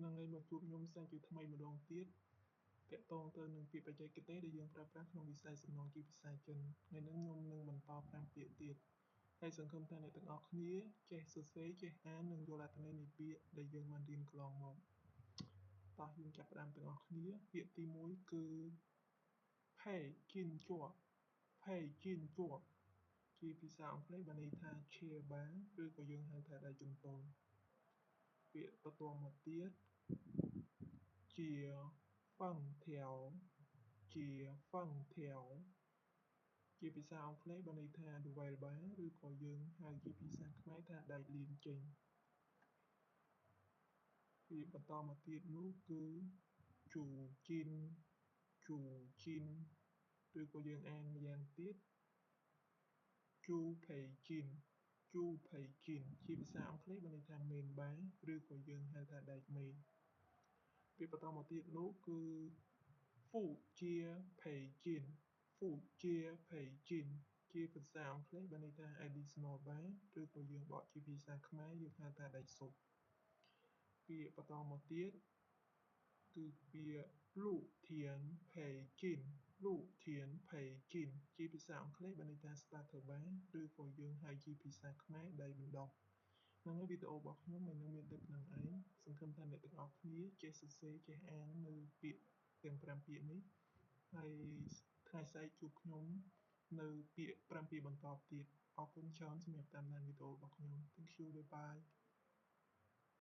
នឹងហើយមកជួបខ្ញុំសាជាថ្មីម្ដងទៀត ទាក់ទងទៅនឹងពាក្យបច្ចេកទេសដែលយើងប្រើប្រាស់ក្នុងវិស័យសំណង់ជាភាសាចិន។ ថ្ងៃនេះខ្ញុំនឹងបន្ត5ពាក្យទៀត ហើយសង្ឃឹមថាអ្នកទាំងអស់គ្នាចេះសរសេរ ចេះអាន និងយល់អត្ថន័យនៃពាក្យដែលយើងបានរៀនកន្លងមក។ តោះយើងចាប់ផ្ដើមទាំងអស់គ្នា។ ពាក្យទី1គឺ ផេជីនជ័ ផេជីនជ័ ជាភាសាអង់គ្លេសបានន័យថា chair bar ឬក៏យើងហៅថាដៃជន្ទល់។ ពាក្យបន្ទាប់មកទៀត ជាហ្វឹងធាវ ជាហ្វឹងធាវ ជាភាសាអង់គ្លេសបានន័យថា dwell bar ឬក៏យើងហៅជាភាសាខ្មែរថាដែកលាងចេញ។ ពាក្យបន្តមកទៀតនោះគឺ ជូជីន ជូជីន ឬក៏យើងអានម្យ៉ាងទៀត ជូភៃជីន ជូភៃជីន ជាភាសាអង់គ្លេសបានន័យថា main bar ឬក៏យើងហៅថាដែកមេ។ ពាក្យបន្តមកទៀតនោះគឺ ហ្វូជាភៃជីន ហ្វូជាភៃជីន ជាភាសាអង់គ្លេសបានន័យថា additional bar ឬក៏យើងបកជាភាសាខ្មែរយើងហៅថាដែកស៊ុប។ ពាក្យបន្តមកទៀតគឺពាក្យ លូធានភៃជីន លូធានភៃជីន ជាភាសាអង់គ្លេសបានន័យថា starter bar ឬក៏យើងហៅជាភាសាខ្មែរដីបណ្ដុះ។ ហ្នឹងហើយវីដេអូរបស់ខ្ញុំមិននឹងមានតែប៉ុណ្្នឹងឯង។ សង្ឃឹមថាអ្នកទាំងអស់គ្នាចេះសរសេរចេះអាននៅពាក្យទាំង5ពាក្យនេះ ហើយថ្ងៃស្អែកជួបខ្ញុំនៅពាក្យ5ពាក្យបន្តទៀត។ អរគុណច្រើនសម្រាប់តាមដានវីដេអូរបស់ខ្ញុំ។ Thank you, bye bye.